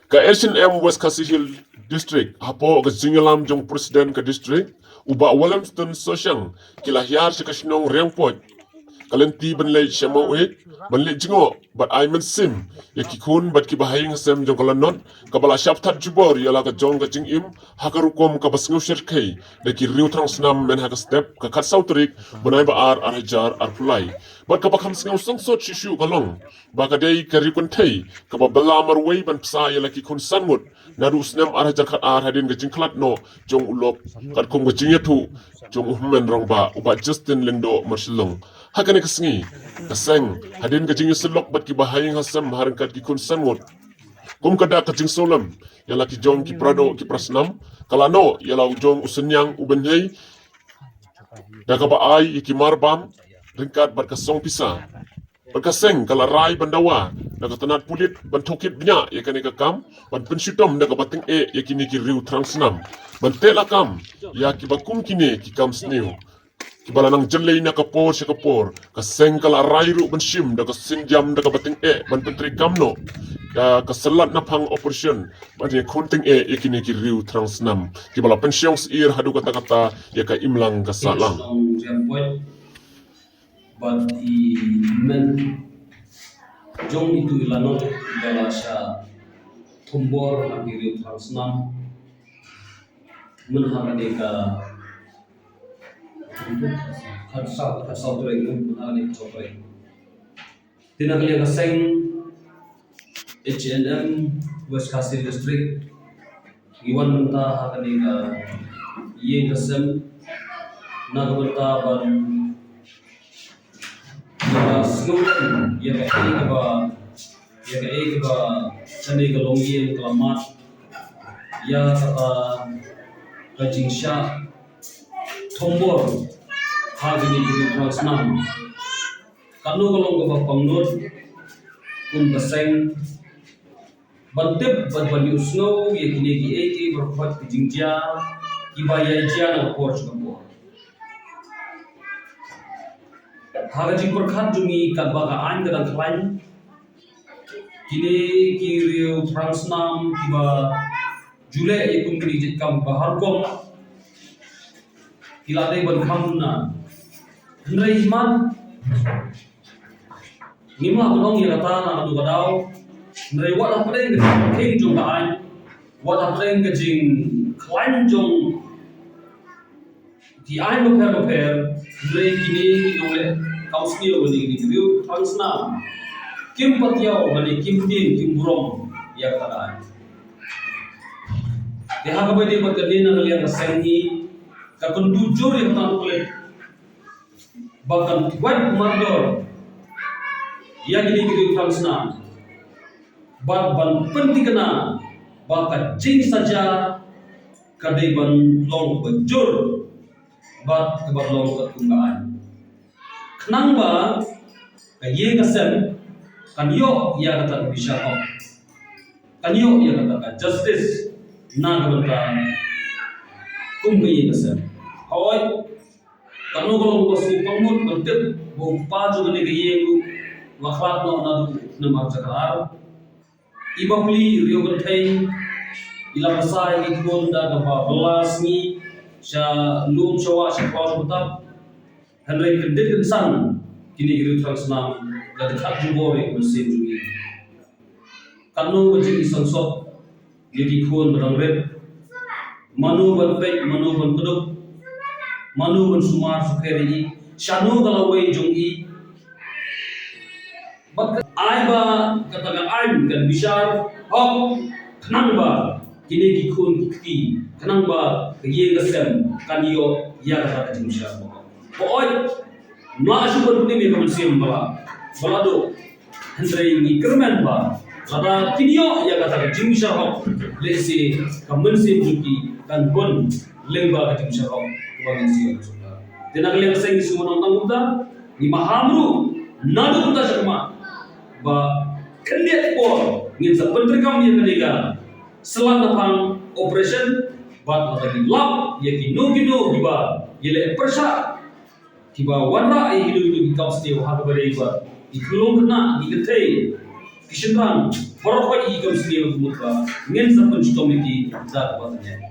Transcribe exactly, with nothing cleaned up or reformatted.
Ka H N M West Khasi Hills District, hapoh ka jingïalam jong President ka District, u Bah Williamston Soshang, ki la hiar sha ka shnong Riangpoj, ka lynti ban leit sha Maweit, ban leit jngoh bad ai mynsiem ïa ki khun bad ki bahaïing hasem jong ka Lanot, kaba la shah pynthad jubor ïa la ka jong ka jingim ha ka rukom kaba sngewsyrkhei da ki riew thrang snam mynha ka step ka khatsaw tarik bnai ba ar, ar hajar arphew lai. Bad kaba kham sngewsynshar shisha ka long ba ka dei ka riew kynthei kaba bylla marwei ban bsa ïa la ki khun san ngut naduh u snem ar hajar khatar hadien ka jingkhlad noh jong u lok, katkum ka jingïathuh jong u hynmen rangbah u Bah Justin Lyngdoh Marshallong. Ha kane ka sngi, ka seng, hadien ka jingïasyllok bad ki bahaïing hasem ha ryngkat ki khun san ngut, kum ka dak ka jingsngewlem ïa la ki jong ki para doh ki para snam, ka la noh ïa la u jong u synñiang u bynhei da kaba ai ïa ki marbam ryngkat bad ka song pisa. Bad ka seng ka la rai ban dawa da ka tnat pulit ban tohkit bniah ïa kane ka kam, ban pynshitom da kaba tyngeh ïa kine ki riew thrang snam, ban teh lakam ïa kiba kum kine ki kam sniew kiba la nang jyllei na ka por sha ka por. Ka seng ka la rai ruh ban shim da ka sienjam da kaba tyngeh ban pyntreikam noh da ka syllat naphang operation ban ïakhun tyngeh ïa kine ki riew thrang snam kiba la pynshong syier haduh katta katta ïa ka imlang ka sahlang. Bad i hynmen jong itu i Lanot ba la shah thombor ha ki riew thrang snam mynha kane ka khatsaw, khatsaw tarik, mynha kane ka khatsaw tarik. Te na ka liang ka seng H N M West Khasi District, ngi wan mynta ha kane ka ïing ka sem na ka bynta ban, ban sngewthuh ïa kaei kaba, ïa kaei kaba kane ka longïing ka la mad ïa kata ka jingshah thombor ha kine ki riew thrang snam. Katno ka long kaba pangnud kum ka seng ban tip bad ban ïohsngew ïa kine kiei kiei baroh ki jingjia kiba ïai jia na ka por sha ka por. Ha ka jingpyrkhat jong ngi, katba ka aiñ ka dang khlaiñ, kine ki riew thrang snam kiba ju leh ïa kum kine ki jait kam ba ha rukom ki la dei ban kham duna. Hynrei imat ngim lah ban ong ïa kata na kano ka daw. Hynrei wat hapdeng ka jingkhing jong ka aiñ, wat hapdeng ka jingkhlaiñ jong ki aiñ bapher bapher, hynrei kine ki nongleh kam sniew lane kine ki riew thrang snam kim pat ïoh lane kim tieng kim burom ïa kata ka aiñ. Te ha kaba ïadei bad kane, na ka liang ka seng ngi, ka kyntu jur ïa kata ka pulit ba kan wad mardor ïa kine ki riew thrang snam bad ban pynthikna ba ka jingsaja ka dei ban long kaba jur bad kaba long katkum ka aiñ, khnang ba ka ïing ka sem kan ïoh ïa kata ka bishar hok, kan ïoh ïa kata ka justice na ka bynta kum ka ïing ka sem. Hooid, katno ka long kaba sngewpang mut ban tip ba u kpa jong kane ka ïing ruh la khlad noh naduh u snem ar hajar khatar. I bapli, i riew kynthei, i la bsa ïa ki khun da kaba bylla sngi sha lum sha wah sha khlaw sha btap. Hynrei kyndit kynsan kine ki riew thrang snam la dkhat jubor ïa ka mynsiem jong ngi. Katno ka jingisangsot ïa ki khun ba dang rit. Mano ban peit, mano ban kdup, mano ban sumar sukher ïa i, shano ka lawei jong i. Bad ai ba kata ka aiñ kan bishar hok, khnang ba kine ki khun ki kti, khnang ba ka ïing ka sem kan ïoh ïa kata ka jingbishar hok. Hooid, ym lah shuh ban pynim ïa ka mynsiem ba la, ba la duh. Hynrei ngi kyrmen ba lada kin ïoh ïa kata ka jingbishar hok, lehse ka mynsiem jong ki kan bun lyngba ka jingbishar hok kaba ngin siew. Te na ka liang ka seng ngi sngewbha ban ong tang kumta, ngi maham ruh naduh mynta sha khmat ba khyndiat por ngin sa pyntreikam ïa kane ka syllat naphang operation, bad lada ngi lap ïa kino kino kiba ïaleh pyrshah, kiba wanrah ïa kino kino ki kam sniew ha kaba ïadei bad ki khyllung khynnah, ki kynthei, Ki shynrang baroh khoit ki kam sniew ka mut ba ngin sa pynshitom ïa ki da kaba tynrai.